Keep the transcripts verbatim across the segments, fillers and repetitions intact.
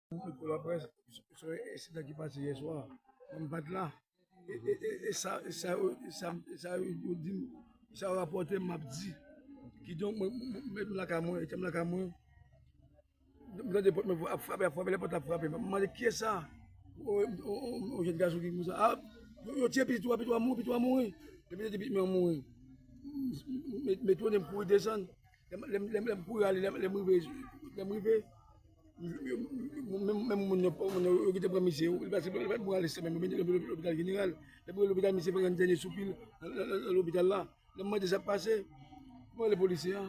Pou laprès, se yon ensidan ki pase yè swa. Mwen m pa t la. E, e, e, e sa, e sa, e sa, e sa yo di m, e sa yo rapòte m, m ap di. Kidonk, mwen, mwen, mwen, m lakay mwen, e tè m lakay mwen. M tande pòt mwen ap frape, ap frape, lè pòt la ap frape. M mande, "Kiyès sa?" O, o, o, o, jèn gason ki konsa. "A, yo, yo tiye pitit ou a, pitit ou a mouri, pitit ou a mouri." Lè m tande pitit mwen an mouri. M, m, m, m tounen, m kouri desann. Lè m, lè m, lè m, lè m kouri ale, lè m, lè m rive, lè m rive, menm, menm moun yo, moun yo, yo gentan pran misye, li pa, li pa t mouri ale senk menm, yo mennen l lopital jeneral. Lè m rive lopital, misye pran yon dènye soupi l nan, nan, nan, nan lopital la. Lè m mande sa k pase, mwen rele polisye a.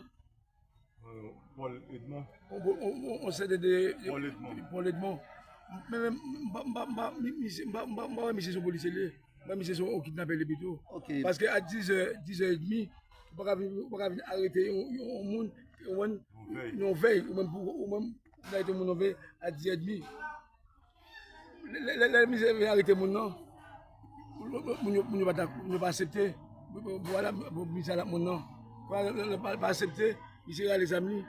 Euh, Paul Edmond. On, on, on, on sèten de, de Paul Edmond. Paul Edmond. Men, men, m pa, m pa, m pa, mi-, misye, m pa, m pa, m pa wè misye se yon polisye li ye. M wè misye se yon kidnapè li pito. Ok. Paske a dizè, dizè edmi, ou pa ka vin, ou pa ka vin arete yon, yon, yon moun, yon moun, yon vèy, ou menm pou, ou menm, ou arete yon moun yon vèy a dizè edmi. Lè, lè, lè, lè misye vin arete moun nan, moun yo, moun yo pa t, moun yo pa aksepte. Vwala, misye al ak moun nan. Vwala, lè, lè, pa, pa aksepte, misye rale zam li.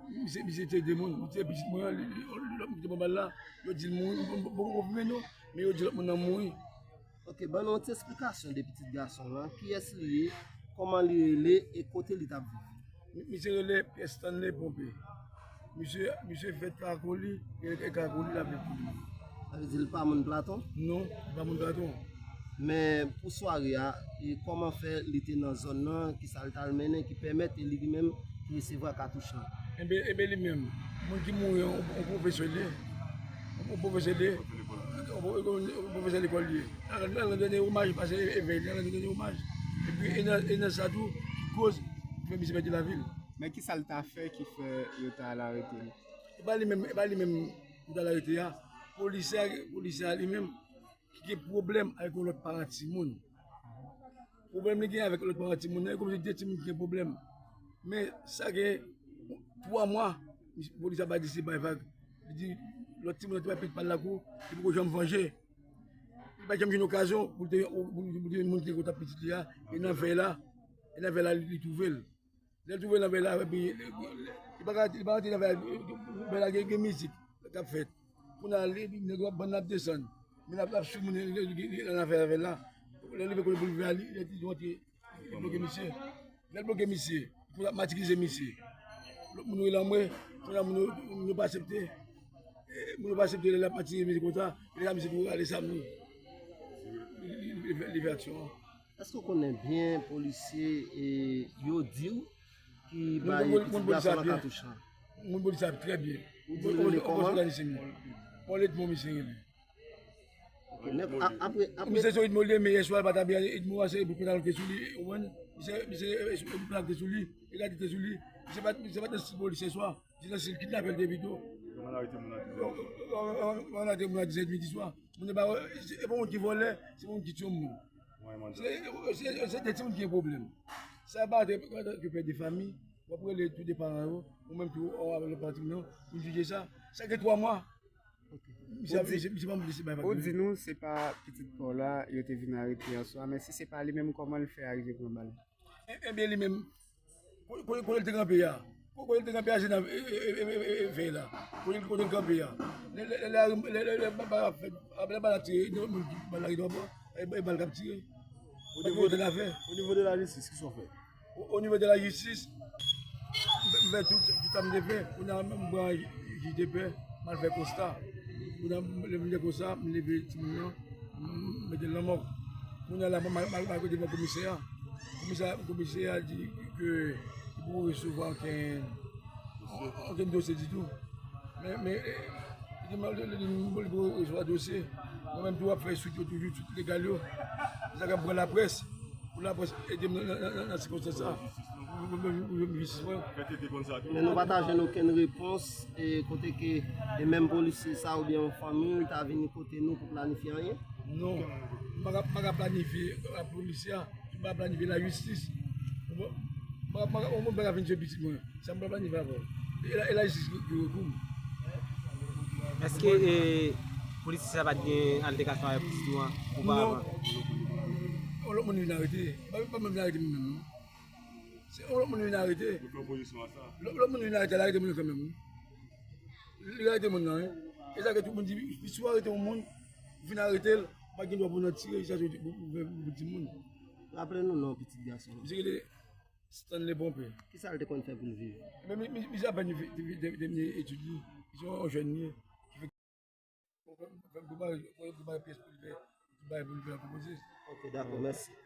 Misye, misye tiye de moun, li tiye pitit mwen an, li, li, lòt moun ki te pran bal la, yo di l mouri, m poko konfime non, men yo di lòt moun nan mouri. Ok, ban nou yon ti esplikasyon de pitit gason w lan, kiyès li ye, kòman li rele e kote li t ap viv? Mi-, misye rele Pierre Stanley Pompée. Misye, misye fèt Kakoli, e, e Kakoli l ap viv toujou. Sa vle di li pa moun Platon? Non, li pa moun Platon. Men pou sware a, e kòman fè li te nan zòn nan, ki sa l t al mennen, ki pèmèt e li menm ki resevwa katouch lan? Enben, enben li menm, moun ki mouri an, yon pwofesè li ye. Yon pwofesè li ye. Yon pwofesè lekòl li ye. Al rann dènye omaj, pase evèy li, al rann dènye omaj. Epi e nan, e nan sa tou, ki koz ki fè misye pèdi lavi l. Men ki sa l ta fè ki fè yo ta al arete l? E pa li menm, e pa li menm yo t al arete a. Polisye a, polisye a li menm, ki gen pwoblèm avèk yon lòt paran timoun. Pwoblèm li gen avèk lòt paran timoun nan, e kòmsi de timoun ki gen pwoblèm. Men sa gen twa mwa, polis la pa deside bay vag. Li di lòt timoun nan te bay pitit pa l lakou, li poko janm vanje. Li pa janm jwenn okazyon pou l te, pou, pou te jwenn moun ki te kontak pitit li a, e nan vèy la, e nan vèy la li, li twouve l. Lè l twouve l nan vèy la, epi li, li, li pa ka, li pa ka rete nan vèy la, vèy la gen, gen mizik k ap fèt. Kounye a, li, li, nèg yo ap bann ap desann. Men l ap, l ap sou moun, li, li, li, li nan vèy la, vèy la. Lè l rive kote pou l rive a, li, li, li rantre, li bloke misye. Lè l bloke misye, pou l ap matirize misye. Lòt moun yo rele anmwe, kounye a moun yo, moun yo pa aksepte. E, moun yo pa aksepte lè l ap matirize misye konsa, lè sa misye tou rale zam li. Li, li, li fè, li fè aksyon an. Èske w konnen byen polisye, e, yo di w ki bay pitit gason an katouch lan? Moun polis la trè byen. Ou di l rele kòman? Pòl Edmond misye rele. Ok, men, a-, apre, apre. Misye se yon Edmond li ye, men yè swa l pa t abye Edmond a, se epi pantalon ki te sou li, ou konprann? Misye, misye, epi pantalon ki te sou li, e gade ki te sou li. Misye pa t, misye pa t nan stil polis yè swa. Misye nan stil kidnapè l te pito. Yo konn arete moun a dizè. Yo konn arete moun a dizè edmi di swa. Moun yo pa wè, se, se pa moun ki vòlè, se pa moun ki tiye moun. Se, se, se de timoun ki gen pwoblèm. Sa pa te, antanke pè de fanmi, w ap rele tou de paran yo, ou menm tou, ou avèk lòt pati nan, pou n jije sa. Sa gen twa mwa. Ok. Misye, misye, misye pa moun ki se bay vag. Ou di nou se pa pitit pa w la yo te vin arete yè swa, men si se pa li menm, kòman l fè arive pran bal? E, ebyen li menm, kote, kote, kote l te kanpe a, kote l te kanpe a, se nan, e, e, vèy la. Kote, kote l kanpe a. Lè, lè, lè, lè, lè, lè, lè, ba, ba, lè bal la tire, gen moun ki bal la rive anba, e, e bal k ap tire. O nivo de, o nivo de lajistis, kisa w fè? O, o nivo de lajistis, m fè, m fè tout, tout sa m te fè. Kounye a, m pran jij de pè, m al fè konsta. Kounye a, lè m fè konsta, m leve timoun nan, m mete l nan mòg. Kounye a la, m al, m al, m al kote komisè a. Komisè, komisè a di ke li poko resevwa okenn, okenn dosye ditou. Men, men, e, li di m, li, li, li, li poko resevwa dosye. Mwen menm tou, w ap fè swit yo toujou, swit legal yo. Se sa k ap pran laprès. Pou laprès ede m nan, nan, nan, nan, nan sikonstans sa a. Pou, pou, pou, pou jwenn jistis mwen. Men nou pa ta jwenn okenn repons, e kote ke, e menm polisye sa oubyen yon fanmi l ta vini kote nou pou planifye anyen? Non, m pa ka, m pa ka planifye, a, polisye a, m pa ka planifye lajistis. Ou konprann? M pa, m pa, yon moun pa ka vin tiye pitit mwen. Sa m pa planifye avè w. E la, e lajistis ki, ki rekou m. Èske, e, polisye sa pa t gen altèkasyon avèk pitit ou an opavan? Non. Yon lòt moun vin arete. Pa, pa menm vin arete moun menm, non. Se yon lòt moun vin arete. Lòt, lòt moun vin arete, l arete moun nan kanmenm, wi. Li arete moun nan, wi. E sa ke tout moun di, si w arete yon moun, ou fin arete l, ou pa gen dwa pou w nan tire, sa se pou, pou, pou, pou timoun. Raple nou non pitit gason. Misye rele Stanley Pompey. Kisa l te konn fè pou l viv? Men mi- mi- misye apèn te- te- te- termine etid li. Misye yon jèn li. Ki fè fè m prepare prepare pyès pou l fè, bay pou l fè pwopoze. Ok, dakò, mèsi.